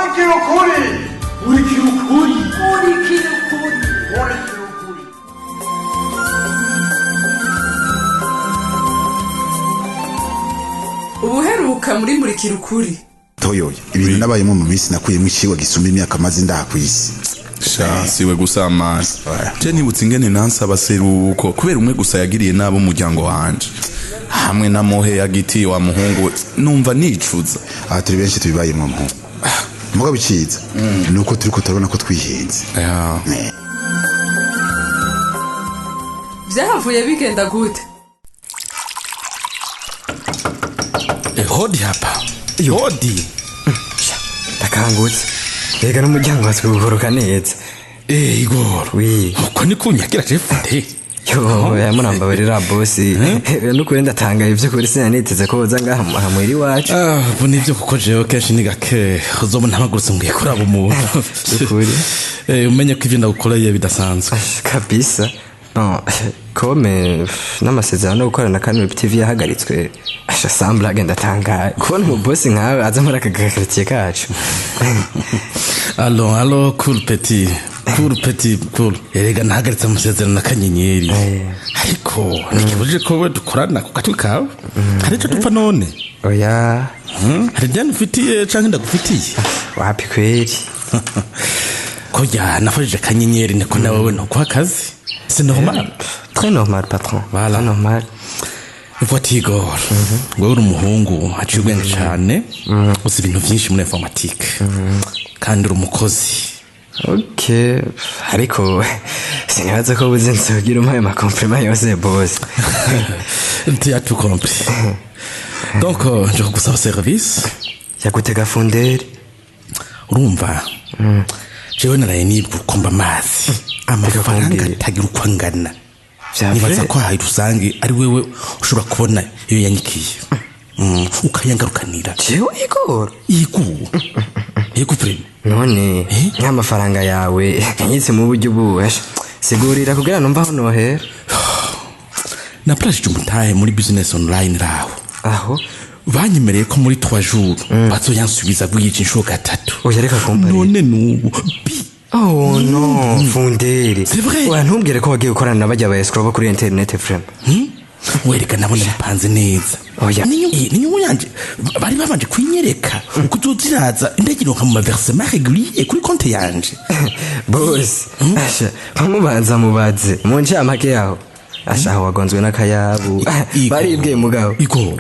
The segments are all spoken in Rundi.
Murikira ukuri. Murikira ukuri. Murikira ukuri. Murikira ukuri. Ubuheruka muri Murikira ukuri. Toyoyo, ibintu nabayemo mu minsi nakuyemo icigwa gisumba imyaka maze ndaha kw'isi. Sha, siwe gusa mani. Je nibutse ingene nansaba seruko kubera umwe gusa yagiriye nabo umuryango wanje. Hamwe na mohe ya giti wa muhungu numva nicuza. Aha turi benshi tubibayemo muhungu. Mugabo iciza nuko turiko turabona ko twihenze. Ya. Vyahavuye bigenda gute? Hodi hapa. Hodi. Ndakangutse. Rega n'umuryango watwe gukoroka neza. Igor. Oui. Uko ni kunyagira Jeff nde. Yo, yamurambabarira bosi. Nukuri ndatangaye ivyo kuri sinaniteze ko woza ngaha muhira iwacu. Ah, bo nivyo kuko jewe kenshi ni gake uzobona mpagurutse ngiye kuraba umuntu. Ukuri. Umenye ko ivyo ndagukoreye bidasanzwe. Kabisa. Bon, comme n'amasezerano yo gukorana na Kanweb TV yahagaritswe, asha samblage ndatangaye. Kubona umubosi nkawe aza muri aka quartier kacu. Allo, allo, cool petit. Cool petit, cool. Erega nahagaritse amasezerano na Kanyenyeri. Ariko ntikibujije ko we dukorana ku gatwi kawe. Hari ico dupfa none? Oya. Hari ideni ufitiye canke ndagufitiye? Wapi kweri? Kurya nafashije Kanyenyeri niko nawe nokuha akazi. C'est normal. Très normal, patron. Voilà. Très normal. Uva Igor, wewe uri umuhungu aciye ubwenge cane, uzi ibintu vyinshi muri informatique. Kandi uri umukozi. Ok, ariko sinibaza ko buze nzogira umpaye amakompliment yose boss. Tu as tout compris. Donc, nje kugusaba service. Yagutega funderi. Urumva? Jewe naraye nibwa uko mba amazi. Amafaranga atagira uko angana. Nibaza ko aha rusange ari wewe ushobora kubona iyo yanyikiye. Ukayangarukanira. Jewe Igor? Igu. Igu prime. None nk'amafaranga yawe yanyitse mu buryo ubuhe? Sigurira kugira numva aho nohera. Naplashije umutahe muri business online raho. Aho? Banyemereye ko muri 3 jours bazoyansubiza bwije inshuro gatatu. Oya reka kumparira. None nubu bi. Oh no, funderi. C'est vrai. Oya ntumbwire ko wagiye gukorana na bajya ba escroc bo kuri internet frame. Wereka nabona bipanze neza. Oya. N'inyungu yanje bari babanje kuyinyereka uko uzoziraza ndagironka mu maversement régulier kuri konti yanje. Boss, asha, bamubanza mubaze mu ncamake yaho. Asha aho wagonzwe n'akayabu. Baribwiye mugabo. Igor.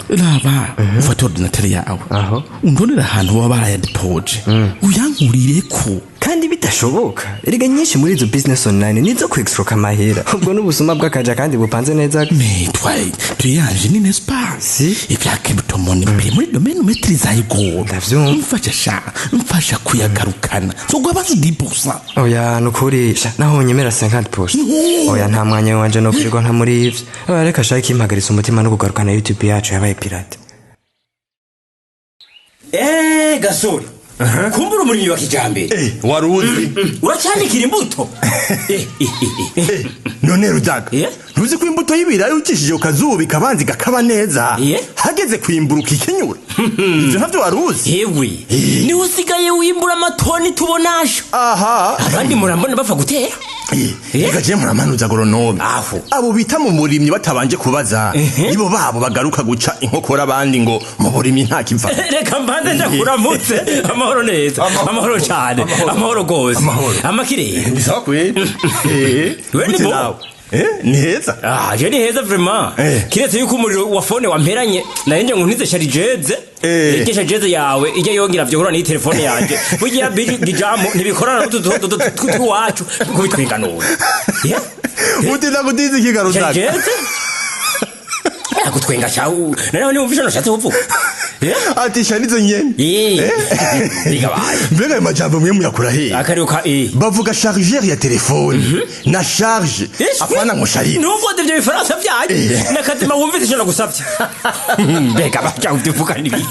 Raba, ufate ordinateur yawe. Aho. Undonera ahantu baba barayadepoje. Uyankurireko. Kandi bidashoboka. Erega nyinshi muri izo business online nizo kwextroka amahera. Ubwo n'ubusuma bw'akaja kandi bupanze neza. Mais toi, tu es un génie, n'est-ce pas? Si. Ivya crypto-monnaie biri muri domaine umaîtrise Igor. Ndavyumva. Mfasha sha, mfasha kuyagarukana. Zoguha basi 10%. Oya nukuri sha naho nyemera 50%. Oya nta mwanya wanje no kwirirwa nta muri ivyo. Oya reka shaka impagaritse umutima no kugarukana YouTube yacu yabaye pirate. Gasore. Kumbura umurimyi wa kijambere. Waruzi. Uracanikira imbuto. None Rudaga. Ntuzi ko imbuto y'ibirayi ukishije ukazuba ikabanza igakaba neza. Hageze kwimburuka ikinyura. Ivyo ntavyo waruzi. Yewe. Ni usigaye wimbura amatoni tubonaje. Aha. Abandi murambona bapfa gutera. Reka je muramanuza agronome. Aho. Abo bita mu murimyi batabanje kubaza. Nibo babo bagaruka guca inkokora abandi ngo mu burimyi nta kiva. Reka mbanze ndakuramutse. Amahoro neza. Amahoro cyane. Amahoro gose. Amakire. Bisaba kweli. We ni bo. Ni heza. Ah, je ni heza vraiment. Kiretse yuko umuriro wa phone wamperanye, naye nje ngo ntize chargeze. Ije chargeze yawe ije yongera vyohora ni telefone yanje. Bugiya bijamu ntibikorana n'utu tuwacu kubitwinganura. Utinda kutiza ikigaruza. Chargeze? Yakutwenga chawu. Nayo ni umvisho nashatse kuvuga. Ati shanizo nyene. Bigabaye. Mbega ayo majambo mwe muyakura he? Akaruka Bavuga chargeur ya telefone na charge afana ngo sharire. Nubwo ivyo bifaransa byanyu nakazima wumvise ico nagusavye. Mbega bacha utuvuga nibi.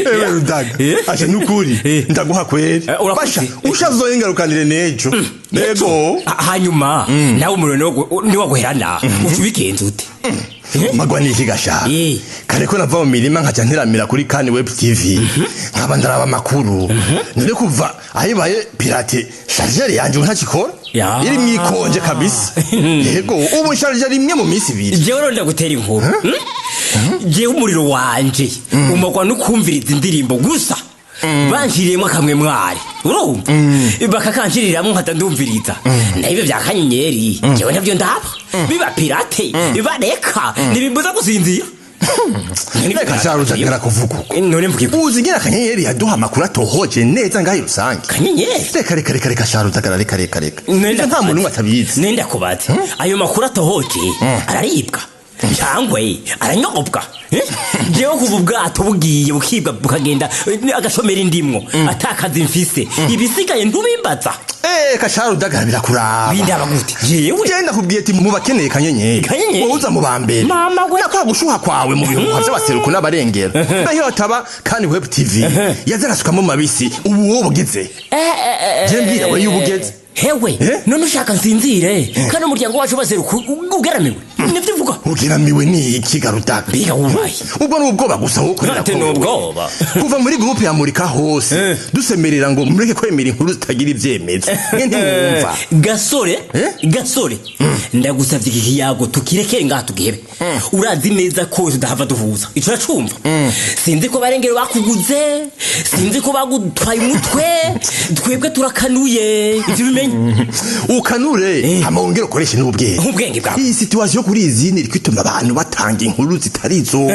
Ewe Rudaga. Asha nukuri ndaguha kweri. Basha ushazoyengarukanire nejo. Yego. Hanyuma nawe umuriro ni waguherana ucubigenza ute? Magwa ni iki gasha? Kare ko nava mu mirima nkaca nteramira kuri Kani Web TV. Nkaba ndaraba amakuru. None kuva ahibaye pirate chargeur yanje ntakikora. Iri mwikonje kabisa. Yego, ubu chargeur imwe mu minsi ibiri. Jewe rero ndagutera inkuru. Jewe umuriro wanje umagwa no kumviriza indirimbo gusa. Banshiriyemo kamwe mwari. Urumva? Bakakanshiriramwo nkata ndumviriza. Nayo bya kanyenyeri. Jewe navyo ndaba. Biba pirate, bibareka, nibimbuza gusinzira. Reka sharuza kuvuga uko. None mvuge. Uzi ngira kanyenyeri yaduha amakuru atohoje neza ngaho rusange. Kanyenyeri? Reka reka reka reka sharuza reka reka reka. Nta muntu umwe atabizi. Nenda kubaza. Ayo makuru atohoje araribwa. Cyangwe aranyobwa. Jewe kuva ubwato bugiye bukibwa bukagenda agashomera indimwo atakaza imfise ibisigaye ntubimbaza. Kasharu dagarabira kuraba. Bindaba gute? Jewe genda kubwiye ati mu bakeneye kanyenyeri. Wowe uza mu bambere. Mama we nakwa gushuha kwawe mu bihuha by'abaseruko n'abarengera. Ndahiyo ataba kandi Web TV yazarasukamo mabisi ubu wowe bugeze. Je mbwira we yubugeze. Hewe none ushaka nsinzire kandi umuryango wacu baseruko ugeramiwe. Nivyo uvuga? Ugeramiwe ni iki garutaka? Biga wubaye. Ubwo n'ubwoba gusa wo kurira. Ate n'ubwoba. Kuva muri groupe ya Murika hose dusemerera ngo mureke kwemera inkuru zitagira ivyemezo. Nge ntimwumva. Gasore, gasore. Ndagusavye iki kiyago tukirekere ngaha tugihebe. Urazi neza ko tudahava duhuza. Ico uracumva? Sinzi ko barengero bakuguze, sinzi ko bagutwaye umutwe, twebwe turakanuye. Ivyo bimenye. Ukanure hama wongere ukoreshe n'ubwenge. Ubwenge bwawe. Iyi situation kuri izini iri kwituma abantu batanga inkuru zitarizo.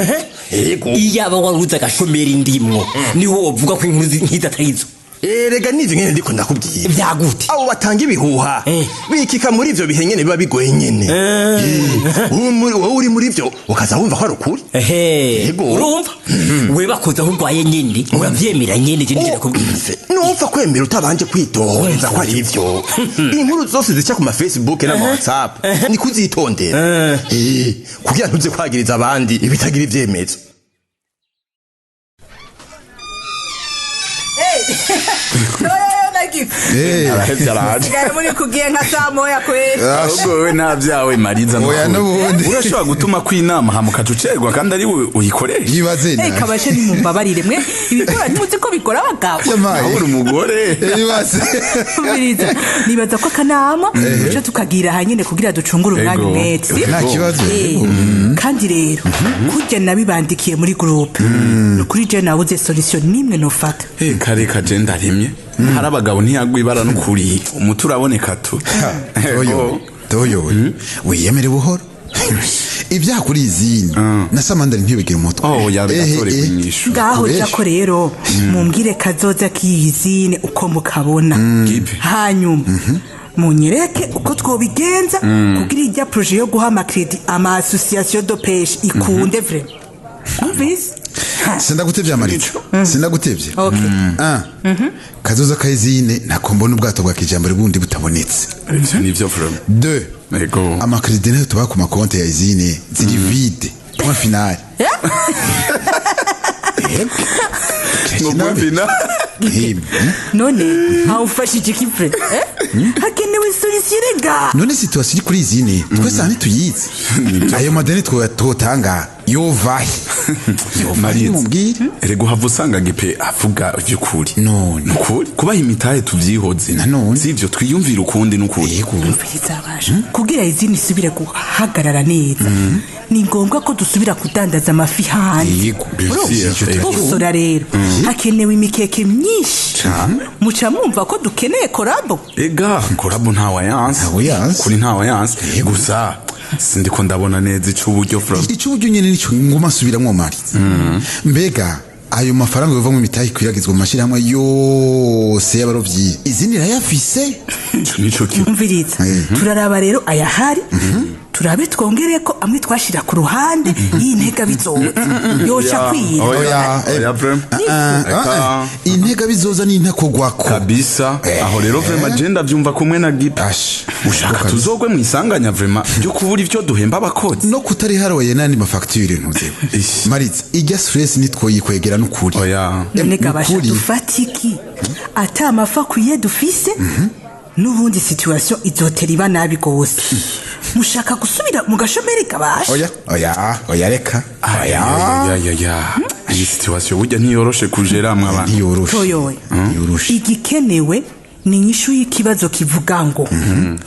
Yego. Iyaba waruza agashomera indimwo niho wovuga ko inkuru nk'izatarizo. Erega nivyo nyene ndiko ndakubwira. Vyagute? Abo batanga ibihuha bikika muri ivyo bihe nyene biba bigoye nyene. Wowe uri muri ivyo ukaza wumva ko ari ukuri. Yego. Urumva? We bakoze aho urwaye nyene uravyemera nyene je ndiko ndakubwira. Nupfa kwemera utabanje kwitohoreza ko ari ivyo. Inkuru zose zica ku ma Facebook na WhatsApp ni kuzitondera. Kugira ntuze kwagiriza abandi ibitagira ivyemezo. Muri kugiye nka saa moya kweli. Ahubwo wewe nta byawe Mariza. Urashobora gutuma kwinama hamuka tucerwa kandi ari we uyikoresha. Yibaze nawe. Kabashe ni mumbabarire mwe ibikora ntimuzi ko bikora abagabo. Uri umugore. Yibaze. Mariza nibaza ko akanama duce tukagira hanyine kugira ducungure umwanya umwete. Nta kibazo. Kandi rero kurya nabibandikiye muri groupe. Nukuri je nabuze solution nimwe nofata. Kare kaje ndarimye. Hari abagabo ntiyagwibara n'ukuri umuti uraboneka tu. Toyo wiyemere buhoro. Ibyaha kuri izini na samandari ntibigire umutwe. Yabigatore kunyishu. Ngaho jako rero mumbwire kazoza kiyizine uko mukabona. Hanyuma munyereke uko twobigenza kugira ijya projet yo guha ama credit ama association de pêche ikunde vraiment. Umvise? Sindagutevye Mariza. Sindagutevye. Kazoza kayizine ntako mbona ubwato bwa kijambere bundi butabonetse. Ivyo nivyo vraiment. 2. Ego. Ama credit nayo tuba ku makonte ya izine ziri vide. Point final. Ngo final. None awufashije iki pre? Hakenewe solution rega. None situation iri kuri izine twese hani tuyizi. Ayo madeni twotanga yovahe. Mariza erega uhava usanga gipe avuga ivy'ukuri. None nukuri kubaha imitahe tuvyihoze. Sivyo twiyumvira ukundi nukuri. Kugira izini isubire guhagarara neza ni ngombwa ko dusubira kudandaza amafi hanze. Usora rero hakenewe imikeke myinshi. Muca mwumva ko dukeneye korabo. Ega korabo ntawayanse. Kuri ntawayanse gusa sindiko ndabona neza icuburyo from. Icuburyo nyene nico nguma nsubiramwo Mariza. Mbega ayo mafaranga yova mu mitahe kwiragizwa mu mashirahamwe yose y'abarovyi izindi rayafise. Nico kimviriza. Turaraba rero ayahari turabe twongereye ko amwe twashira ku ruhande y'intega bizoza yoca kwira. Oya intega bizoza ni intakogwako kabisa. Aho rero vraiment agenda byumva kumwe na Gipe. Ushaka tuzogwe mu isanganya vraiment byo kubura ivyo duhemba abakozi no kutari haroye nandi mafacture ntuzewe. Mariza ijya stress nitwoyikwegera nukuri. Oya none kabasha dufatiki ata amafa kuye dufise. N'ubundi situation izotera iba nabi gose. Mushaka gusubira mu gashomeri kabasha? Oya oya oya, reka, oya. Ya, iyi situation burya ntiyoroshe kujera mw'abantu. Ntiyoroshe. Toyoye, Ntiyoroshe. Igikenewe ni inyishu y'ikibazo kivuga ngo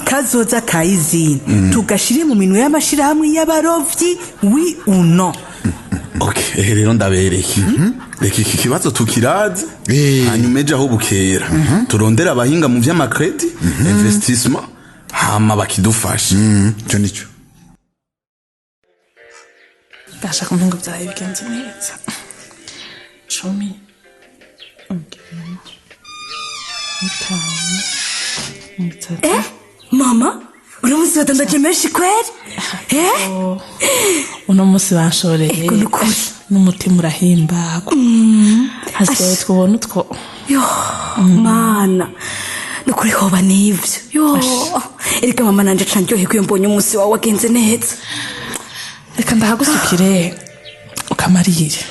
kazoza ka izine tugashire mu minwe y'amashirahamwe y'abarovyi, oui ou non? Okay, ehe rero ndabereye, reka iki kibazo tukiraze, hanyuma ejo aho bukera turondere abahinga mu vy'ama crédit investissement, hama bakidufasha. Ico nico. Ndashaka kumenya ngo byaraye bigenze neza. 10, 5, 3. Eh, mama, uno munsi wadandaje menshi kweri, eh? Uno munsi banshoreye. Ego, nukuri. N'umutima urahimbagwa, hasigaye twubona utwo. Yo mana, nukuri hoba nivyo. Yo, erega mama, nanje ca ndyoherwa iyo mbonye umunsi wawe wagenze neza. Reka ndahagusukire ukamarire,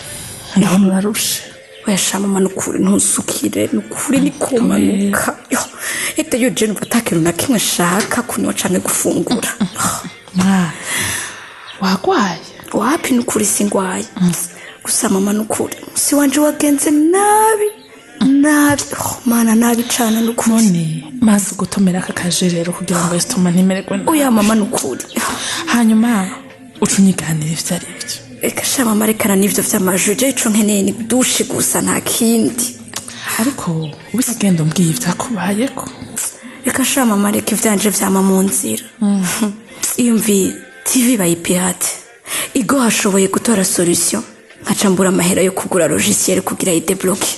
ndabona urarushe. Oya sha mama, nukuri ntusukire, nukuri nikumanuka. Yo, ete yo, je numva ata kintu na kimwe nshaka kunywa canke gufungura. Mwana, wagwaye? Wapi, nukuri singwaye. Gusa mama, nukuri umunsi wanje wagenze nabi nabi. Oh, mana, nabi cane nukuri. None maze gutomera aka kaje rero kugira ngo estomac ntimererwe nabi. Oya mama, nukuri. Hanyuma uca unyiganira ivyo ari byo. Reka sha mama, rekana n'ivyo vy'amajwi. Je ico nkeneye ni douche gusa, nta kindi. Ariko ubise genda umbwiye ivyakubayeko. Reka sha mama, reka, ivyanje vyama mu nzira. Iyumvire, TV bayipirate, igo hashoboye gutora solution, nkaca mbura amahera yo kugura logiciel kugira yidébloque.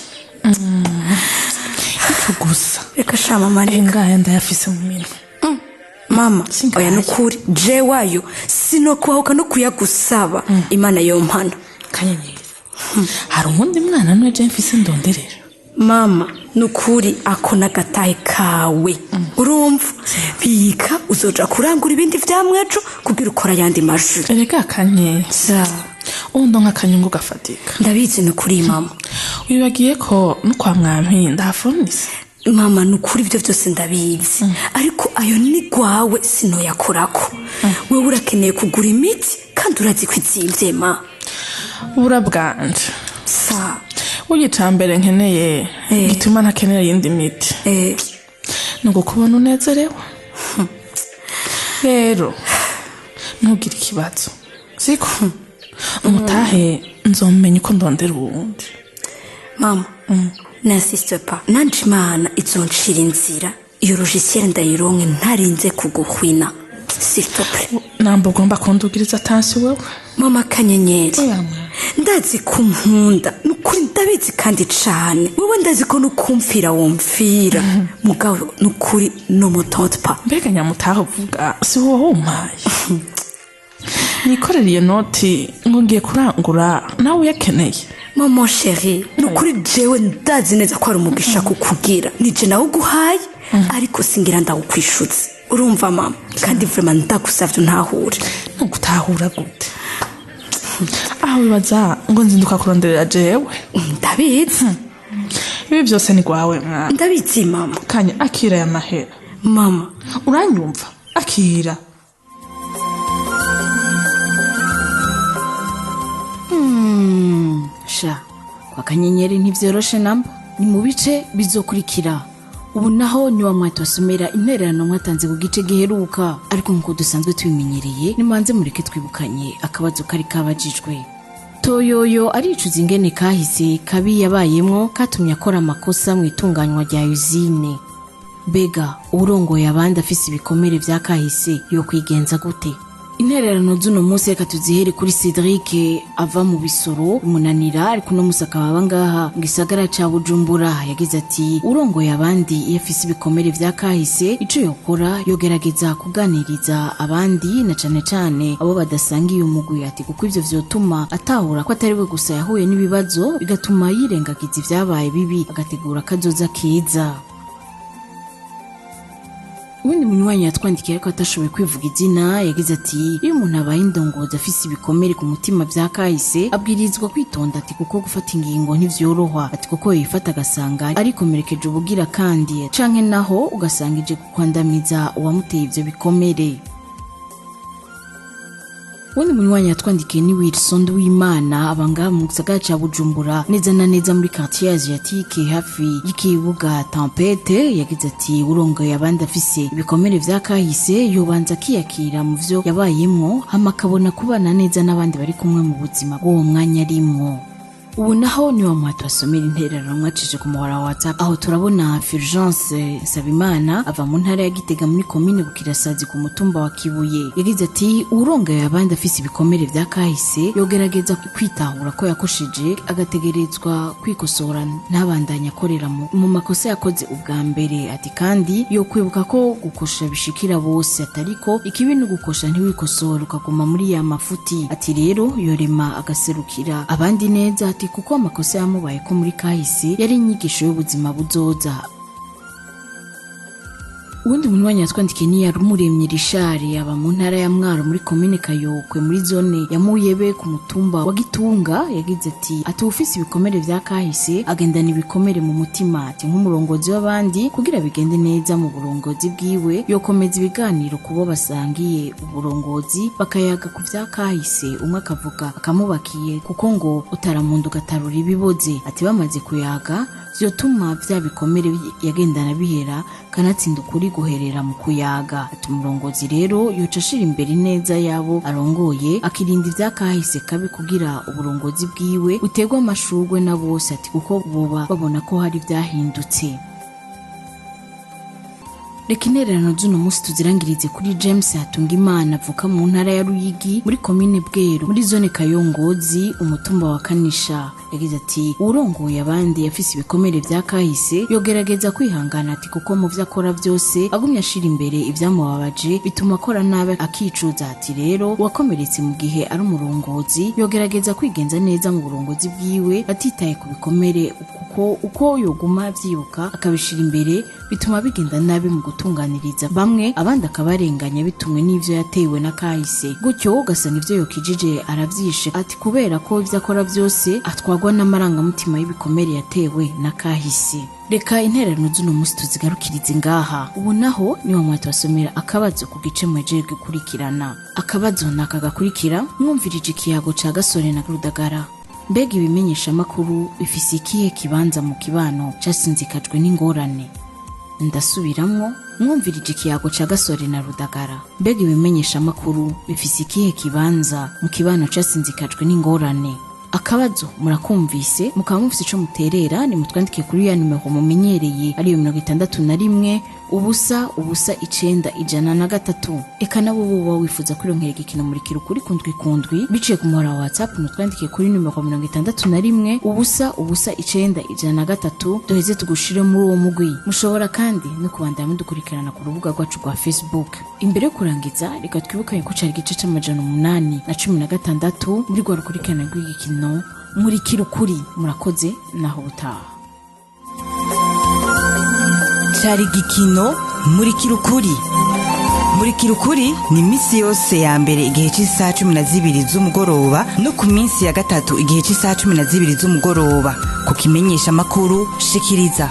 Ico gusa? Reka sha mama, reka. Ngaya ndayafise mu minwe. Mama, oya, nukuri je wayo sinokubahuka no kuyagusaba, Imana yompana. Kanyenyeri, hari uwundi mwana nwe je mfise ndonderera? Mama, nukuri ako n'agatahe kawe, urumva, bika uzoja kurangura ibindi vyamwejo kugira ukora ayandi majwi. Erega kanye, undo nk'akanyungu gafatika. Ndabizi nukuri mama. Wibagiye ko no kwa mwampi ndahafunise. Mama, nukuri ibyo byose ndabizi, ariko ayo ni gwawe, sinoyakorako. Wewe urakeneye kugura imiti kandi urazi ko izimvye, ma. Ubura bwanje. Sa? Burya icambere nkeneye gituma ntakenera iyindi miti ni ugukubona unezerewe. Rero ntugire ikibazo, siko umutahe nzomenya uko ndondera uwundi. Mama, n'insiste pas. Nanje Imana izoncira inzira, iyo logiciel ndayironke ntarinze kuguhwina, s'il te plaît. Namba ugomba kundugiriza attention wewe. Mama Kanyenyeri, Oya mwana. ndazi ko unkunda, nukuri ndabizi kandi cane. Wowe ndazi ko nukumfira wumfira, mugabo nukuri ne me tente pas. Mbega nyamutahe uvuga si wowe wumpaye? Nikorera iyo noti ngo ngiye kurangura, nawe uyakeneye. Mama chérie, nukuri jewe ndazi neza ko ari umugisha kukugira, nije nawe uguhaye, ariko singira ndawukwishutse, urumva mama? Kandi vraiment ndagusavye untahure. Ntugutahura gute? Aho wibaza ngo nzinduka kuronderera jewe? Ndabizi. Ibi byose ni gwawe mwana. Ndabizi mama. Kanya, akira aya mahera. Mama. Uranyumva? Akira. Sha kwa Kanyenyeri ntibyoroshe namba. Ni mu bice bizokurikira. Ubu naho ni wa mwatosomera intererano mwatanze ku gice giheruka, ariko nk'uko dusanzwe tubimenyereye, nimanze mureke twibukanye akabazo kari kabajijwe. Toyoyo aricuza ingene kahise kabi yabayemwo katumye akora amakosa mu itunganywa rya usine. Mbega urongoye abandi afise ibikomere vya kahise yo kwigenza gute? Intererano z'uno munsi reka tuzihere kuri Cedric ava mu Bisoro umunanira, ariko uno munsi akaba aba ngaha mu gisagara ca Bujumbura. Yagize ati: urongoye abandi iyo afise ibikomere vya kahise, ico yokora yogerageza kuganiriza abandi, na cane cane abo badasangiye umugwi, ati kuko ivyo vyotuma atahura ko atari we gusa yahuye n'ibibazo, bigatuma yirengagiza ivyabaye bibi, agategura akazoza keza. Uwundi munywanyi yatwandikiye ariko atashoboye kwivuga izina yagize ati: iyo umuntu abaye indongozi afise ibikomere ku mutima vya kahise, abwirizwa kwitonda, ati kuko gufata ingingo ntivyorohwa, ati kuko yifata agasanga arikomerekeje ubugira kandi, canke naho ugasanga ije kukwandamiza uwamuteye ivyo bikomere. Wundi munywanyi yatwandikiye ni Wilson Wimana, abanga mu gisagara ca Bujumbura, neza na neza muri quartier asiatique hafi y'ikibuga Tempete. Yagize ati urongoye abandi afise ibikomere vya kahise yobanza akiyakira mu vyo yabayemwo, hama akabona kubana neza n'abandi bari kumwe mu buzima bw'uwo mwanya arimwo. Ubu naho ni wa muhati wasomera intererano mwacije ku muhora wa WhatsApp. Aho turabona Fulgence Nsabimana ava mu ntara ya Gitega muri komine Bukirasazi ku mutumba wa Kibuye. Yagize ati urongoye abandi afise ibikomere vya kahise yogerageza kwitahura ko yakosheje, agategerezwa kwikosora ntabandanya akorera mu makosa yakoze ubwa mbere. Ati kandi yo kwibuka ko gukosha bishikira bose, atariko ikibi ni ugukosha ntiwikosora ukaguma muri ya mafuti. Ati rero yorema agaserukira abandi neza, ati kuko amakosa yamubaye ko muri kahise yari inyigisho y'ubuzima buzoza. Uwundi munywanyi yatwandikiye ni Yarumuremyi Richard, aba mu ntara ya Mwaro muri komine Kayokwe muri zone ya Muyebe ku mutumba wa Gitunga. Yagize ati ufise ibikomere vya kahise agendana ibikomere mu mutima, ati nk'umurongozi w'abandi kugira bigende neza mu burongozi bwiwe yokomeza ibiganiro kubo basangiye uburongozi, bakayaga ku vya kahise, umwe akavuga akamubakiye kuko ngo utaramundu gatarura ibiboze. Ati bamaze kuyaga vyotuma vya bikomere yagendana bihera, kanatsinda ukuri guherera mu kuyaga. Ati umurongozi rero yoca ashira imbere neza yabo arongoye, akirinda ivyakahise kabi kugira uburongozi bwiwe buterwa amashurwe na bose, ati kuko boba babona ko hari vyahindutse. Reka intererano z'uno munsi tuzirangirize kuri James Hatungimana avuka mu ntara ya Ruyigi muri komine Bweru muri zone Kayongozi umutumba wa Kanisha. Yagize ati urongoye abandi yafise ibikomere vya kahise yogerageza kwihangana, ati kuko mu vyo akora vyose agumye ashira imbere ivyamubabaje bituma akora nabi akicuza. Ati rero uwakomeretse mu gihe ari umurongozi yogerageza kwigenza neza mu burongozi bwiwe atitaye ku bikomere, kuko uko yoguma avyibuka akabishira imbere bituma bigenda nabi mu gutunganiriza bamwe, abandi akabarenganya bitumwe n'ivyo yatewe na kahise, gutyo ugasanga ivyo yokijije aravyishe. Ati kubera ko ivyo akora vyose atwagwa n'amarangamutima y'ibikomere yatewe na kahise. Reka intererano z'uno munsi tuzigarukirize ngaha. Ubu naho ni wa mwati wasomera akabazo ku gice mwejeje gukurikirana. Akabazo naka gakurikira: mwumvirije ikiyago ca Gasore na Rudagara, mbega ibimenyesha makuru bifise ikihe kibanza mu kibano casinzikajwe n'ingorane? Ndasubiramwo, mwumvirije ikiyago ca Gasore na Rudagara, mbega ibimenyesha makuru bifise ikihe kibanza mu kibano casinzikajwe n'ingorane? Akabazo murakumvise, mukaba mufise ico muterera, ni mutwandike kuri ya nimero mumenyereye ariyo 61 0 0 9 103. Eka nabo boba wifuza kwironkera igikino muri kirukuri kundwi kundwi biciye ku muhora wa WhatsApp, mutwandike kuri nimero 61 0 0 9 103, duheze tugushire muri uwo mugwi. Mushobora kandi no kubandanya mudukurikirana ku rubuga rwacu rwa Facebook. Imbere yo kurangiza, reka twibukanye ko cari igice c'816 muri rwa rukurikirana rw'igikino muri kirukuri. Murakoze, naho butaha. Cari igikino muri kirukuri. Muri kirukuri ni misi yose ya mbere igihe cy'isaha 12 z'umugoroba no ku minsi ya gatatu igihe cy'isaha 12 z'umugoroba. Ku kimenyesha makuru shikiriza.